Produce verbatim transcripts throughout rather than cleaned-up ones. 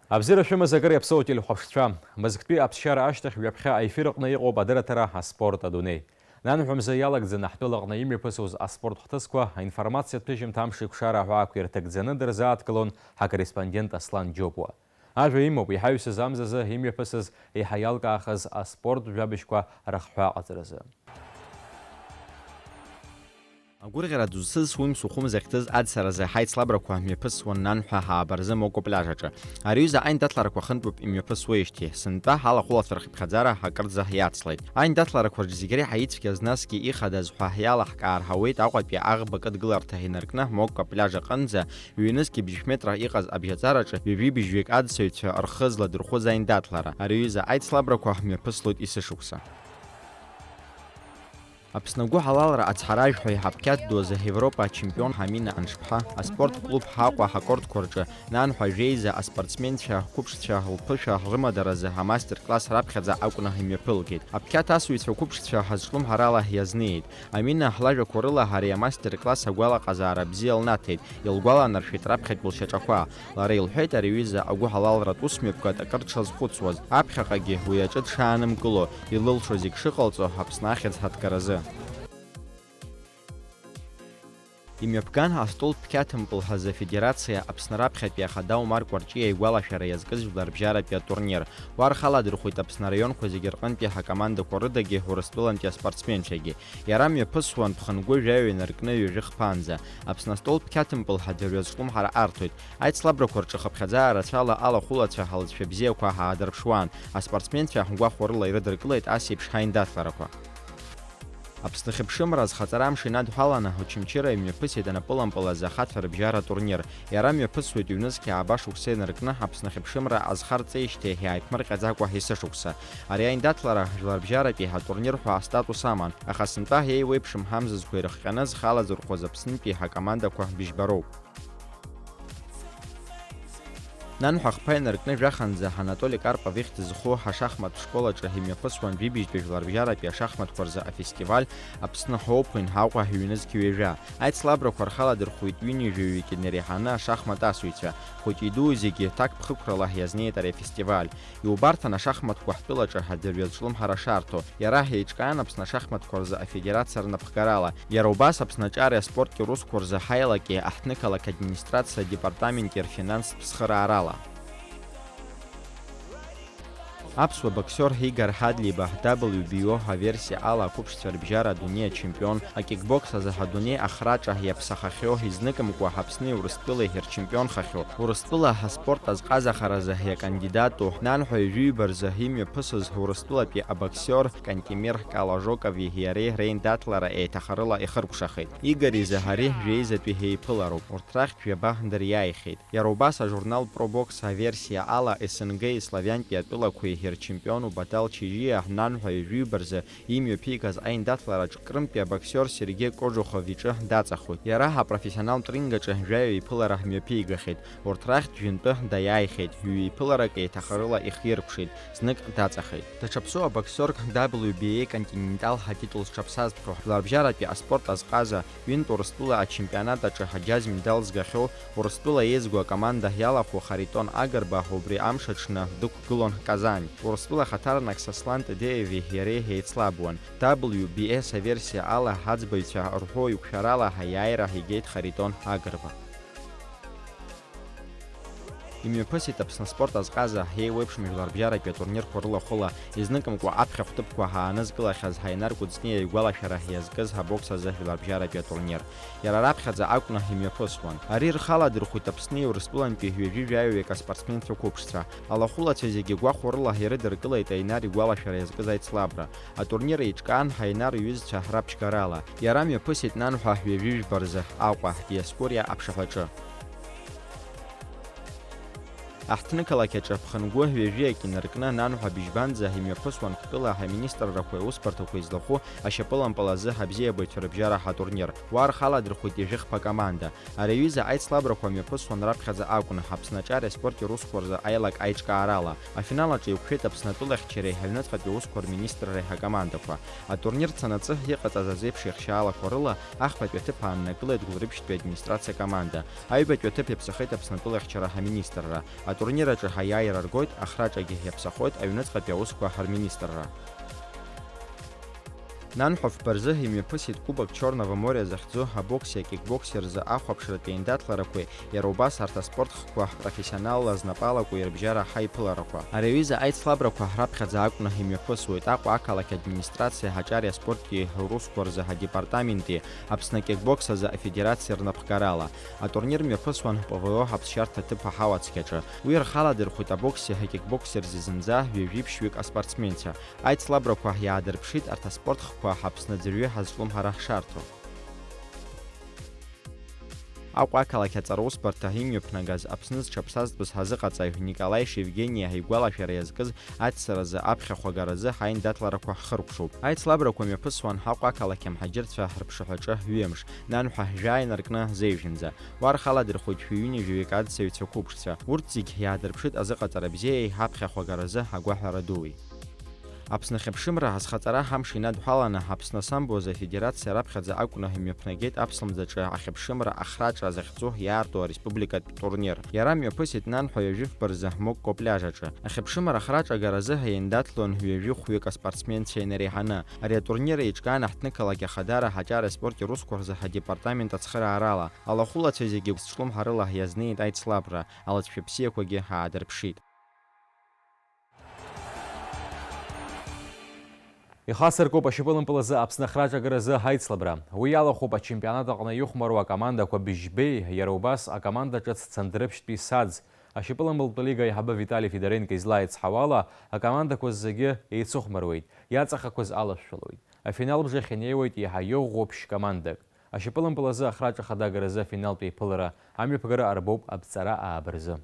Абзиара шәымаз акыр иаԥсоу ателехәаԥшцәа. Мызктәи аԥсшьара ашьҭахь ҩаԥхьа аефир аҟны иҟоуп адырраҭара «Аспорт адунеи». Нанҳәа мза иалагӡаны ҳтәылаҟны имҩаԥысуаз аспорт хҭысқәа аинформациатә ҭыжьымҭа амш еиқәшара аҳәаақәа ирҭагӡаны дырзааҭгылон ҳакорреспондент Аслан Џьопуа. Ажәа имоуп иҳаҩсыз амзазы имҩаԥысыз, еиҳа иалкаахаз аспорт жәабжьқәа рыхҳәааҟаҵаразы. Агәырӷьара ду зцыз, уи Мсухәым захьӡыз Ад Саразы ҳаицлабрақәа мҩаԥысуан Нанҳәа ҳааба рзы Моко пляж аҿы. Ари аҩыза аиндаҭларақәа хынтәуп имҩаԥысуеижьҭеи, сынтәа ҳалахәылацәа рхыԥхьаӡара акырӡа иацлеит. Аиндыҭларақәа рҿы зегь реиҳа ицәгьаз, насгьы ихадаз ҳәа иалаҳкаар ҳауеит Аҟәатәи аӷба кыдгыларҭа инаркны Моко пляж аҟынӡа ҩнызқь бжьшә метра иҟаз абжьаҵараҿы ҩажәи быжьҩык адсаҩцәа рхы зладырхәыз аиндаҭлара. Ари аҩыза аицлабрақәа мҩаԥыслоит есышықәса. Аԥсны агәыҳалалра ацҳаражәҳәаҩ ҳаԥхьа ду азы Европа ачемпион Амина Аншԥҳа аспорт клуб Аҟәа ҳакортқәа рҿы Нанҳәа жәеиза аспортсменцәа, қәыԥшцәа лԥышәа рымадаразы амастер-класс раԥхьаӡа акәны имҩаԥылгеит. Аԥхьа асыҩцәа қәыԥшцәа ҳазҿлымҳарала иазнеит. Амина, ҳлажәақәа рыла, ари амастер-класс агәалаҟазаара бзиа лнаҭеит, илгәаланаршәеит раԥхьатәи лшьаҿақәа. Лара илҳәеит, ари аҩыза агәыҳалалратә усмҩаԥгатә акыр дшазхәыцуаз, аԥхьаҟагьы уи аҿы дшаанымкыло, илылшо зегь шыҟалҵо Аԥсны ахьӡ ҳаҭгаразы. Имҩаԥган астол Ԥқьаҭымпыл ҳәа азы афедерациа Аԥсны раԥхьатәи ахада Омар Кәарҷиа игәалашәара иазкыз жәларбжьаратәи атурнир. Уа рхы аладырхәит Аԥсны араионқәа зегьы рҟынтәи ҳакомандақәа рыдагьы Урыстәылантәи аспортсменцәагьы. Иара мҩаԥысуан ԥхынгәы жәаҩа инаркны ҩажәи хԥаанӡа. Аԥсны астол Ԥқьаҭымпыл ҳәа дырҩаҵә ҿлымҳара арҭоит. Аицлабрақәа рҿы хыԥхьаӡа рацәала алахәылацәа ҳалҵшәа бзиақәа ҳаадырԥшуан. Аспортсменцәа ҳгәахәарыла ирыдыркылеит ас еиԥш ҳаиндаҭларақәа. Аԥсны хьыԥшымра азхаҵара амш инадҳәаланы, Очамчыра имҩаԥысит анапылампыл азы ахацәа рыбжьара атурнир. Иара мҩаԥысуеит ҩнызқь ааба шықәса инаркны Аԥсны хьыԥшымра азхарҵеижьҭеи иааиԥмырҟьаӡакәа есышықәса. Ари аиндаҭлара жәларбжьаратәи атурнир ҳәа астатус аман, аха сынтәа еиуеиԥшым ҳамзызқәа ирыхҟьаны зхы алазырхәыз Аԥснытәи ҳакомандақәа быжьба роуп. Нанҳәа ахԥа инаркны жәаханӡа Анатоли Карпов ихьӡ зху ашахматтә школ аҿы имҩаԥысуан жәибжьтәи жәларбжьаратәи ашахматқәа рзы афестиваль Аԥсны Open Аҟәа ҩнызқь ҩажәа. Аицлабрақәа рхы аладырхәит ҩынҩажәаҩык инареиҳаны ашахмат асыҩцәа. Хәыҷи дууи зегьы ҭакԥхықәрала иазнеит ари афестиваль. Иубарҭан ашахматқәа ҳтәылаҿы адырҩаҵә ҿлымҳара шарҭо. Иара ҳеиҿкаан Аԥсны ашахматқәа рзы афедерациа рнапхгарала. Иара убас Аԥсны аҿари аспорти русқәа рзы ҳаилаки аҳҭнықалақь администрациа адепартаменти рфинанстә цхыраарала. Аԥсуа боксиор Игор Ҳадлиба W B O аверсиа ала ақәыԥшцәа рыбжьара адунеи ачемпион, акикбокс азы адунеи ахраҿа иаԥсахахьоу, изныкымкәа Аԥсни Урыстәылеи ирчемпионхахьоу, Урыстәыла аспорт азҟазахаразы иакандидату, Нанҳәа ҩажәиба рзы имҩаԥысыз Урыстәылатәи абоксиор Кантемир Калажокови иареи реиндаҭлара еиҭахарыла ихыркәшахеит. Игор изы ари жәеизатәи еиԥылароуп, урҭ рахьтә ҩаба дыриааихьеит. Иара убас ажурнал Pro Box аверсиа ала С Н Г-и славиантәи атәылақәеи ирчемпиону Батал Чижиа Нанҳәа ҩажәиба рзы имҩаԥигаз аиндаҭлараҿ Крымтәи абоксиор Сергеи Кожухов иҿы даҵахоит. Иара апрофессионалтә ринг аҿы жәаҩа иԥылара мҩаԥигахьеит. Урҭ рахьтә ҩынтәы даиааихьеит, ҩ-иԥыларак еиҭахарыла ихиркәшеит, знык даҵахеит. Даҽа ԥсуа боксиорк W B A Continental атитул зҽаԥсазтәхьоу, жәларбжьаратәи аспорт азҟаза, ҩынтә Урыстәыла ачемпионат аҿы аџьаз медал згахьоу, Урыстәыла еизго акоманда иалахәу Харитон Агрба убри амш аҽны дықәгылон Казань. Урыстәыла хаҭарнак Сослан Тедееви иареи еицлабуан. W B S аверсиа ала, аӡбаҩцәа рҳәоу иқәшәарала аиааира игеит Харитон Агрба. Имҩаԥысит Аԥсны аспорт азҟаза еиуеиԥшым жәларбжьаратәи атурнирқәа рылахәыла, изныкымкәа аԥхьахә ҭыԥқәа аанызкылахьаз Ҳаинар Кәыҵниа игәалашәара иазкыз абокс азы жәларбжьаратәи атурнир. Иара раԥхьаӡа акәны имҩаԥысуан. Ари рхы аладырхәит Аԥсни Урыстәылантәи ҩажәи жәаҩык аспортсменцәа қәыԥшцәа. Алахәылацәа зегьы гәахәарыла ирыдыркылеит Аинар игәалашәара иазкыз аицлабра. Атурнир еиҿкаан Ҳаинар иҩызцәа раԥшьгарала. Иара мҩаԥысит Нанҳәа ҩажәи жәба рзы Аҟәа, Диоскуриа аԥшаҳәаҿы. Аҳҭнықалақь аҿы ԥхынгәы ҩажәи акы инаркны Нанҳәа быжьбанӡа имҩаԥысуан ҳтәыла ҳаминистррақәеи аусбарҭақәеи злахәу ашьапылампыл азы абзиабаҩцәа рыбжьара ҳатурнир. Уа рхы аладырхәит ҩажәи хԥа команда. Ари аҩыза аицлабрақәа мҩаԥысуан раԥхьаӡа акәны, Аԥсны аҿари аспорти русқәа рзы аилак аиҿкаарала. Афинал аҿы еиқәшәеит Аԥсны атәылахьчареи аҩныҵҟатәи аусқәа рминистрреи акомандақәа. Атурнир цанаҵы иҟаҵаз азеиԥш еихшьаалақәа рыла, ахԥатәи аҭыԥ ааннакылеит Гәылрыԥшьтәи администрациа акоманда. Аҩбатәи аҭыԥ иаԥсахеит Аԥсны атәылахьчара ҳаминистрра. Атурнир аҿы аиааира ргоит, ахраҿагьы иаԥсахоит аҩныҵҟатәи аусқәа рминистрра. Нанҳәа фба рзы имҩаԥысит Кубок Чёрного моря захьӡу абокси акикбокси рзы ахәаԥшратә еиндаҭларақәеи, иара убас арҭ аспорт хкқәа профессионалла знапы алаку ирыбжьара ҳаиԥыларақәа. Ари аҩыза аицлабрақәа раԥхьаӡа акәны имҩаԥысуеит Аҟәа ақалақь администрациеи аҿари аспорти русқәа рзы адепартаменти Аԥсны акикбокс азы афедерациеи рнапхгарала. Атурнир мҩаԥысуан П В О аԥсшьарҭа ҭыԥ аҳауацқьаҿы. Уи рхаладырхәит абокси акикбокси рзы зынӡа ҩажәи ԥшьҩык аспортсменцәа. Аицлабрақәа иаадырԥшит арҭ аспорт хкқәа Аԥсны аӡәырҩы ҳазҿлымҳара шарҭо. Аҟәа ақалақь аҵараусбарҭа имҩаԥнагаз Аԥсны зҽаԥсазтәыз ҳазыҟаҵаҩ Николаи Шевгениа игәалашәара иазкыз аццаразы аԥхьахә агаразы ҳаиндаҭларақәа ҳхыркәшоуп. Аицлабрақәа мҩаԥысуан Аҟәа ақалақь амҳаџьырцәа рыԥшаҳәаҿы ҩымш, нанҳәа жәаҩа инаркны зеижәынӡа. Уа рхаладырхәит шәи ҩынҩажәаҩык аӡсаҩцәа қәыԥшцәа. Урҭ зегь иаадырԥшит азыҟаҵара бзиеи аԥхьахә агаразы агәаҳәара дуи. Аԥсны ахьыԥшымра азхаҵара ҳамш инадҳәаланы, Аԥсны асамбо азы афедерациа раԥхьаӡа акәны имҩаԥнагеит аԥслымӡаҿы ахьыԥшымра ахраҿа захьӡу иаарту ареспубликатә турнир. Иара мҩаԥысит нанҳәа ҩажәи фба рзы Мокко пляж аҿы. Ахьыԥшымра ахраҿа агаразы аиндаҭлон ҩажәи хәҩык аспортсменцәа инареиҳаны. Ари атурнир еиҿкаан аҳҭнықалақь ахадара ҳаҿар аспорти русқәа рзы ҳадепартамент ацхыраарала. Алахәылацәа зегьы гәцҿлымҳарыла иазнеит аицлабра, алҵшәа бзиақәагьы ҳаадырԥшит. Ихасыркуп ашьапылампыл азы Аԥсны ахраҿагаразы аицлабра. Уи иалахәуп ачемпионат аҟны ихәмаруа акомандақәа Быжьбеи, иара убас акоманда ҿыц Цандрыԥшьтәи Саӡ. Ашьапылампылтә лига аиҳабы Витали Федоренко излааицҳауала, акомандақәа зегьы еицыхәмаруеит, иаҵахақәаз алашәшәалоит. Афинал бжахь инеиуеит еиҳа иӷәӷәоу ԥшь командак. Ашьапылампыл азы ахраҿа ахадагаразы афиналтә еиԥылара амҩаԥгара арбоуп аԥҵара ааба рзы.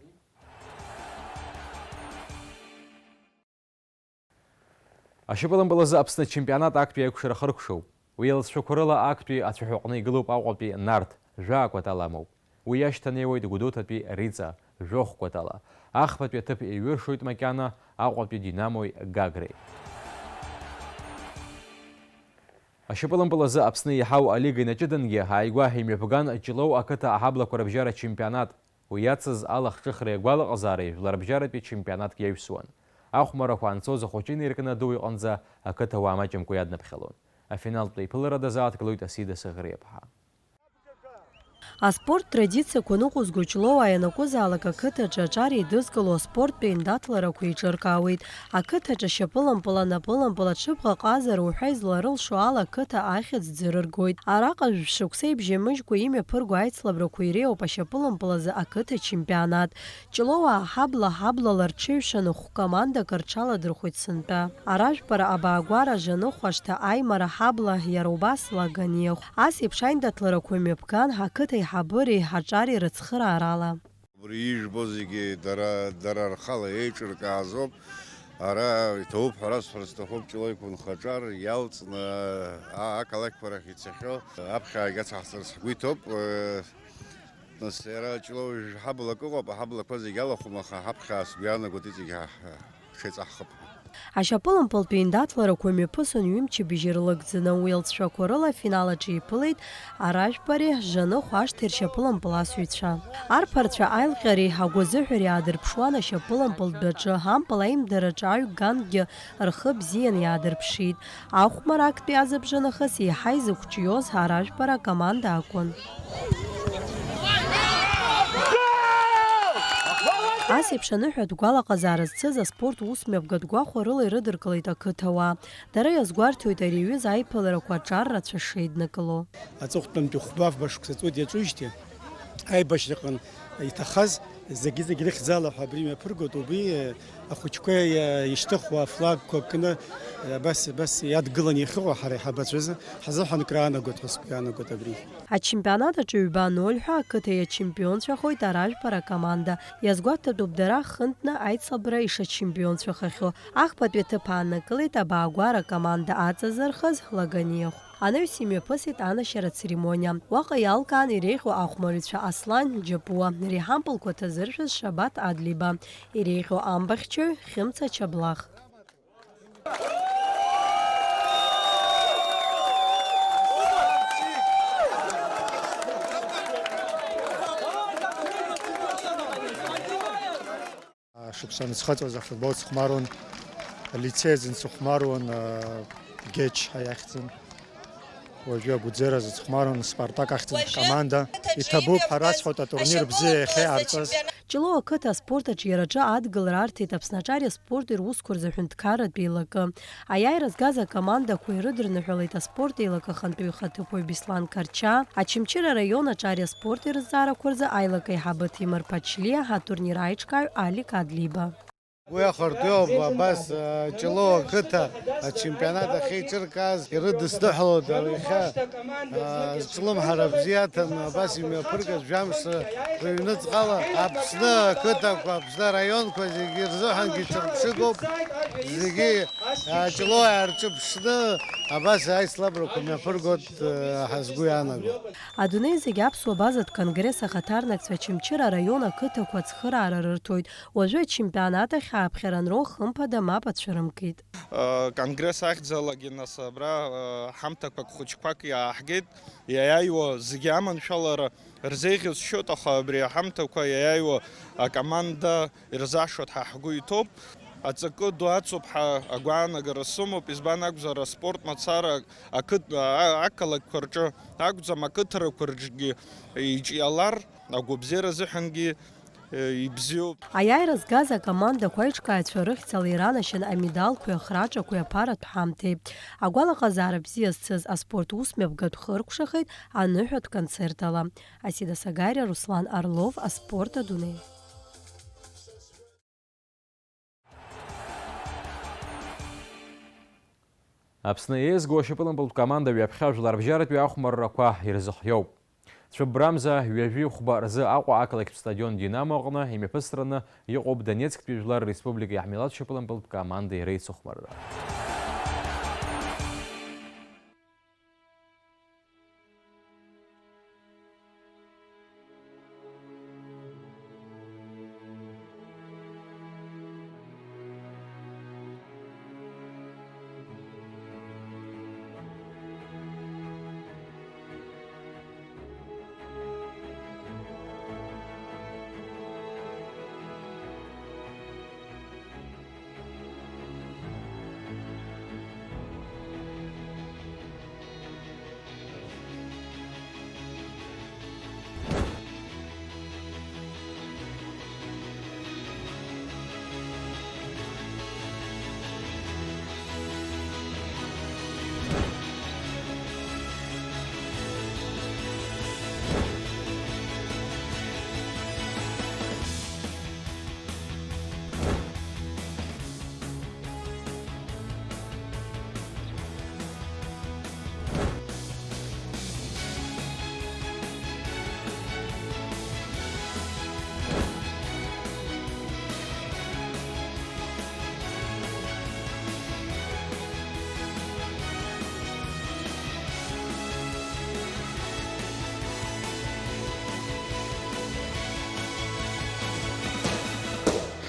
Ашьапылампыл азы Аԥсны ачемпионат актәи аиқәшара хыркәшоуп. Уи алҵшәақәа рыла актәи ацәаҳәаҟны игылоуп Аҟәатәи Нарҭ, жәаа кәатала амоуп. Уи иашьҭанеиуеит Гәдоуҭатәи Риҵа, жәохә кәатала. Ахԥатәи аҭыԥ еиҩыршоит макьана Аҟәатәи Динамои Гагреи. Ашьапылампыл азы Аԥсны иаҳау алига инаҷыдангьы ааигәа имҩаԥган Ҷлоу ақыҭа аҳаблақәа рыбжьара ачемпионат. Уи иацыз алахҿыхреи агәалаҟазаареи жәларбжьаратәи чемпионатк иаҩсуан. Ахәмаррақәа анцоз ахәыҷы инеиркны аду иҟынӡа ақыҭауаа маҷымкәа иаднаԥхьалон. Афиналтә еиԥылара дазааҭгылоит Асида Сыӷреиаԥҳа. Аспорт традициақәа ныҟәызго Ҷлоуаа ианакәызаалак ақыҭаҿы аҿар еидызкыло аспорттә еиндаҭларақәа еиҿыркаауеит. Ақыҭаҿы ашьапылампыл, анапылампыл, аҽыбӷаҟазара уҳәа изларылшо ала ақыҭа ахьӡ ӡырыргоит. Араҟа жәшықәса ибжьамыжькәа имҩаԥырго аицлабрақәа иреиуоуп ашьапылампыл азы ақыҭа чемпионат. Ҷлоуаа ҳабла-ҳаблала рҽеиҩшаны хә-командак рҽаладырхәит сынтәа. Аражәпара абаагәара Жаныхә ашҭа аимара ҳабла иара убас Лаганиахә. Ас еиԥш аиндаҭларақәа мҩаԥган ҳақыҭа аиҳабыреи аҿари рыцхыраарала. Убри ижәбо зегьы дара, дара рхала еиҿыркаазоуп. Ара иҭабуп ҳәа расҳәар сҭахуп, Ҷлоу иқәынхо аҿар иалҵны, а, ақалақьқәа рахь ицахьоу аԥхьаагьы ацаҳҵарц ҳгәы иҭоуп. Нас иара Ҷлоу ҳаблак ыҟоуп, аҳаблақәа зегь алахәым, аха ҳаԥхьа сгәы иаанагоит иҵегь ҳа, ҳа, ҳшеиҵаҳхып. Ашьапылампылтәи еиндаҭларақәа мҩаԥысын ҩымчыбжьа ирлыгӡаны, уи алҵшәақәа рыла афинал аҿы иԥылеит Аражәпареи Жаныхә ашҭеи ршьапылампыл асыҩцәа. Арԥарцәа аилҟьареи агәазыҳәареи аадырԥшуан ашьапылампылтә дәаҿы, ампыл аимдараҿы аҩ-гангьы рхы бзиан иаадырԥшит. Ахәмаррактәи азыбжа нахыс еиҳа изықәҿиоз Аражәпара акоманда акәын. Ас еиԥш аныҳәатә гәалаҟазаара зцыз аспорт усмҩаԥгатә гәахәарыла ирыдыркылеит ақыҭауаа. Дара иазгәарҭоит ари аҩыза аиԥыларақәа аҿар рацәа шеиднакыло. Аҵыхәтәантәи хәба-фба шықәса ҵуеит иаҿужьҭеи, аибашьраҟын иҭахаз зегьы-зегь рыхьӡала ҳәа абри мҩаԥыргоит, убри, э, ахәыҷқәа иа-, ишьҭыхуа афлагқәа кны, э, абас, абас иадгыланы иахьыҟоу ҳара иҳабацәазы ҳазыҳәан краанагоит ҳәа сгәы иаанагоит абри. Ачемпионат аҿы ҩба ноль ҳәа ақыҭа иачемпионцәахоит Аражәпара акоманда. Иазгәаҭатәуп дара хынтәны аицлабра ишачемпионцәахахьоу. Ахԥатәи аҭыԥ ааннакылеит абаагәара акоманда аҵазырхыз Лаганиахә. Анаҩс имҩаԥысит анашьара ацеремониа. Уаҟа иалкаан иреиӷьу ахәмарҩцәа Аслан Џьапуа, реиҳампылқәа ҭазыршәыз Шабаҭ Адлиба, иреиӷьу амбахьчаҩ Хьымца Чаблах. Шықәса анысхыҵуаз афутбол сыхәмаруан, алицеи азын сыхәмаруан, а, Геч ҳәа иахьӡын. Уажәы Агәыӡера азы сыхәмаруан, Спартак ахьӡын ҳкоманда. Иҭабуп ҳәа расҳәоит атурнир бзиа иахьа иҟарҵаз. Ҷлоу ақыҭа аспорт аҿиараҿы адгылара арҭеит Аԥсны аҿар аспорти русқәа рзы аҳәынҭқарратә еилакы. Аиааира згаз акомандақәа ирыдырныҳәалеит аспорт еилакы ахантәаҩы ихаҭыԥуаҩ Беслан Карча, Очамчыра араион аҿари аспорти рызҵаарақәа рзы аилак аиҳабы Ҭемыр Ԥачлиа, атурнир аиҿкааҩ Алик Адлиба. Уи ахыртәиоуп абас, а, Ҷлоу ақыҭа ачемпионат ахьеиҿыркааз, ирыдысныҳәалоит иахьа, а, зҿлымҳара бзиа аҭаны абас имҩаԥыргаз жәамш рыҩныҵҟала Аԥсны ақыҭақәа, Аԥсны араионқәа зегьы рзыҳәангьы ҽырԥшыгоуп, зегьы, а, Ҷлоу иаарҿыԥшны абас аицлабрақәа мҩаԥыргоит, а, ҳәа сгәы иаанаго. Адунеи зегь аԥсуа базатә конгресс ахаҭарнакцәа Очамчыра араион ақыҭақәа ацхыраара рырҭоит. Уажәы ачемпионат ахь ааԥхьара анроу, хымԥада, мап ацәырымкит. Конгресс ахьӡалагьы, нас, абра ҳамҭақәак хәыҷқәак иааҳгеит, иаиааиуа зегьы аманшәалара рзеиӷьасшьоит, аха абри аҳамҭақәа иаиааиуа акоманда ирзашоит ҳәа ҳгәы иҭоуп. Аҵакы ду ацуп ҳәа агәаанагара сымоуп, избан акәзар, аспорт мацара ақыҭ-, а-, ақалақьқәа рҿы акәӡам, ақыҭарақәа рҿгьы иҿиалар, агәабзиара азыҳәангьы ибзиоуп. Аиааира згаз акомандақәа аиҿкааҩцәа рыхьӡала иранашьан амедалқәеи ахраҿақәеи аԥаратә ҳамҭеи. Агәалаҟазаара бзиа зцыз аспорт усмҩаԥгатә хыркәшахеит аныҳәатә концертала. Асида Сагариа, Руслан Орлов, аспорт адунеи. Аԥсны еизго ашьапылампылтә команда ҩаԥхьа жәларбжьаратәи ахәмаррақәа ирзыхиоуп. Цәыббрамза ҩажәи хәба рзы Аҟәа ақалақьтә стадион Динамо аҟны имҩаԥысраны иҟоуп Донецктәи Жәлар Республикеи ҳмилаҭ шьапылампылтә командеи реицыхәмарра.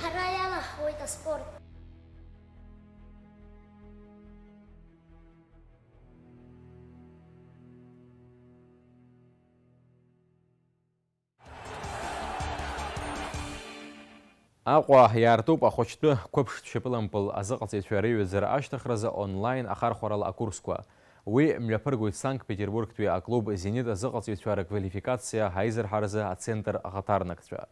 Ҳара иалаҳхуеит аспорт. Аҟәа иаартуп ахәыҷтәы қәыԥштә шьапылампыл азыҟаҵаҩцәа реиҩызара ашьҭыхразы онлайн ахархәарала акурсқәа. Уи мҩаԥыргоит Санкт-Петербургтәи аклуб Зенит азыҟаҵаҩцәа рыквалификациа аизырҳаразы ацентр ахаҭарнакцәа.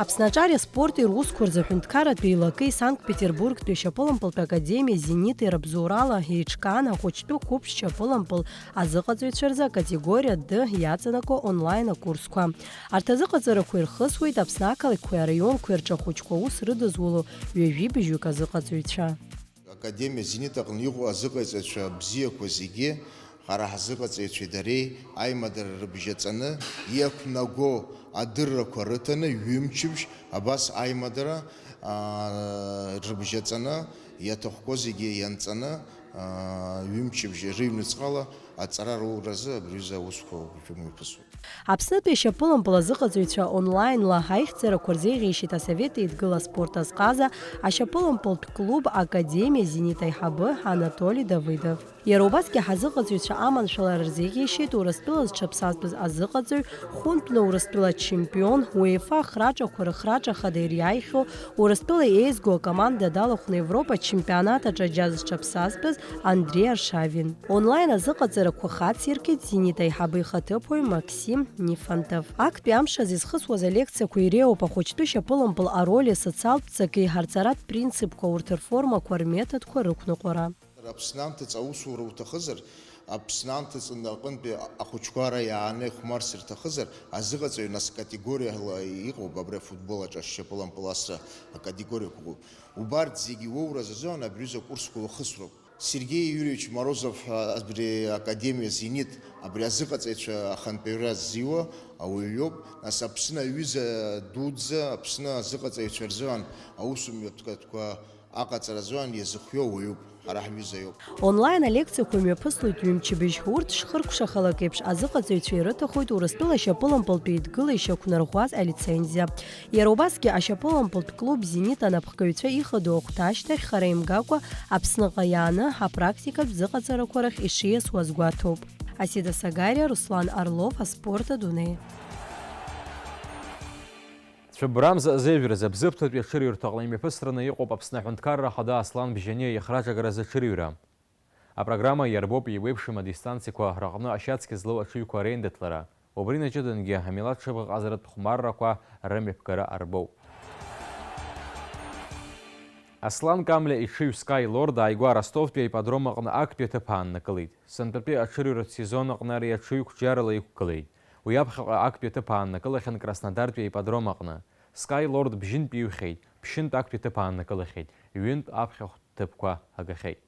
Аԥсны аҿари аспорти русқәа рзы аҳәынҭқарратә еилакеи Санкт-Петербургтәи ашьапылампылтә академиа Зенити рыбзоурала еиҿкаан ахәыҷтәы қәыԥшт шьапылампыл азыҟаҵаҩцәа рзы акатегориа Д иаҵанакуа онлайн акурсқәа. Арҭ азыҟаҵарақәа ирхысуеит Аԥсны ақалақьқәеи араионқәеи рҿы ахәыҷқәа аус рыдызуло ҩажәи быжьҩык азыҟаҵаҩцәа. Академиа Зенит аҟны иҟоу азыҟаиҵаҩцәа бзиақәа зегьы, ҳара ҳазыҟаҵаҩцәеи дареи аимадара рыбжьаҵаны, иақәнаго адыррақәа рыҭаны, ҩымчыбжь абас аимадара, аа, рыбжьаҵаны, иаҭахқәоу зегьы ианҵаны, аа, ҩымчыбжь рыҩнуҵҟала аҵара роуразы абри аҩыза аусқәа уажәы мҩаԥысуеит. Аԥснытәи ашьапылампыл азыҟаҵаҩцәа онлаинла аихьӡарақәа рзеиӷьеишьеит Асовет Еидгыла аспорт азҟаза ашьапылампылтә клуб Академиа Зенит аиҳабы Анатоли Давыдов. Иара убасгьы ҳазыҟаҵаҩцәа аманшәалара рзеиӷьеишьеит Урыстәыла зҽаԥсазтәыз азыҟаҵаҩ, хәынтәны Урыстәыла ачемпион, УЕФА ахраҿақәа рыхраҿа хада ириааихьоу, Урыстәыла еизго акоманда далахәны Европа ачемпионат аҿы аџьаз зҽаԥсазтәыз Андре Аршавин. Онлайн азыҟаҵарақәа хациркит Зенит аиҳабы ихаҭыԥуаҩ Максим Нифонтов. Актәи амш азы изхысуаз алекциақәа иреиуоуп ахәыҷтәы шьапылампыл ароль, асоциалтә ҵаки ҳарҵаратә принципқәа, урҭ рформақәа, рметодқәа рықәныҟәара. Аԥсны анҭыҵ аусура уҭахызар, Аԥсны анҭыҵ аҟынтәи ахәыҷқәа ара иааны ихәмарс рҭахызар, азыҟаҵаҩ нас категориала иҟоуп абри афутбол аҿы ашьапылампыл асра акатегориақәа ыҟоуп. Убарҭ зегьы уоураз азыҳәан абри аҩыза акурсқәа уахысроуп. Сергеи Юрьевич Морозов, а, абри академиа Зенит, абри азыҟаҵаҩцәа ахантәаҩра ззиуа ауаҩ иоуп. Нас Аԥсны аҩыза дуӡӡа, Аԥсны азыҟаҵаҩцәа рзыҳәан аусумҩаԥгатәқәа аҟаҵара азыҳәан иазыхиоу уаҩуп, ҳара ҳҩыза иоуп. Онлайн алекциақәа мҩаԥыслоит ҩымчыбжь. Урҭ шхыркәшахалак еиԥш, азыҟаҵаҩцәа ирыҭахоит Урыстәыла ашьапылампылтә еидгыла ишьақәнарӷәӷәаз алицензиа. Иара убасгьы ашьапылампылтә клуб Зенит анапхгаҩцәа ихадоу ахәҭа ашьҭахь хара имгакәа Аԥсныҟа иааны апрактикатә зыҟаҵарақәа рахь ишиасуаз гәаҭоуп. Асида Сагариа, Руслан Орлов, Аспорт адунеи. Цәыббрамза азеижәразы Бзыԥҭатәи аҽырҩырҭаҟны имҩаԥысраны иҟоуп Аԥсны Аҳәынҭқарра Ахада Аслан Бжьаниа ихраҿагаразы аҽырҩра. Апрограмма иарбоуп еиуеиԥшым адистанциақәа рыҟны ашьацқьа злоу аҽыҩқәа реиндаҭлара. Убри наҷыдангьы амилаҭ шыбӷаҟазаратә хәмаррақәа рымҩаԥгара арбоуп. Аслан Камлиа иҽыҩ Sky Lord ааигәа Ростовтәи аипподром аҟны актәи аҭыԥ ааннакылеит. Сынтәатәи аҽырҩратә сезон аҟны ари аҽыҩ қәҿиарала иқәгылеит. Уи аԥхьаҟа актәи аҭыԥ ааннакылахьан Краснодартәи аипподром аҟны. Sky Lord бжьынтә иҩхьеит, ԥшьынтә актәи аҭыԥ ааннакылахьеит, ҩынтә аԥхьахә ҭыԥқәа агахьеит.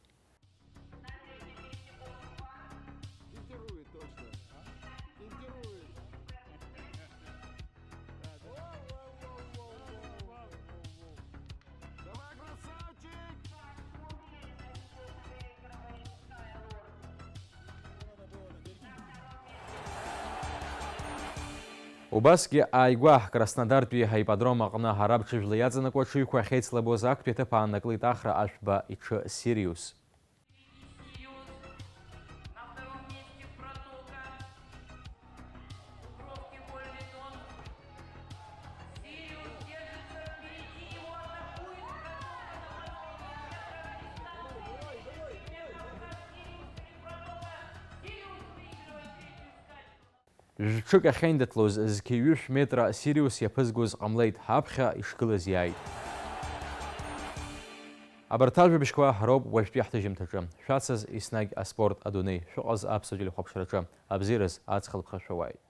Убасгьы ааигәа Краснодартәи аипподром аҟны ҳара бҽыжәла иаҵанакуа аҽыҩқәа ахьеицлабоз актәи аҭыԥ ааннакылеит Ахра Ашәба иҽы Сириус. Жәҽык ахьеиндаҭлоз зқьи ҩышә метра Сириус иаԥызгоз ҟамлеит, ҳаԥхьа ишгылаз иааит. Абарҭ ажәабжьқәа роуп уажәтәи ҳҭыжьымҭаҿы. Шәацыз еснагь аспорт адунеи, шәыҟаз аԥсуа телехәаԥшраҿы. Абзиараз аҵх алԥха шәауааит.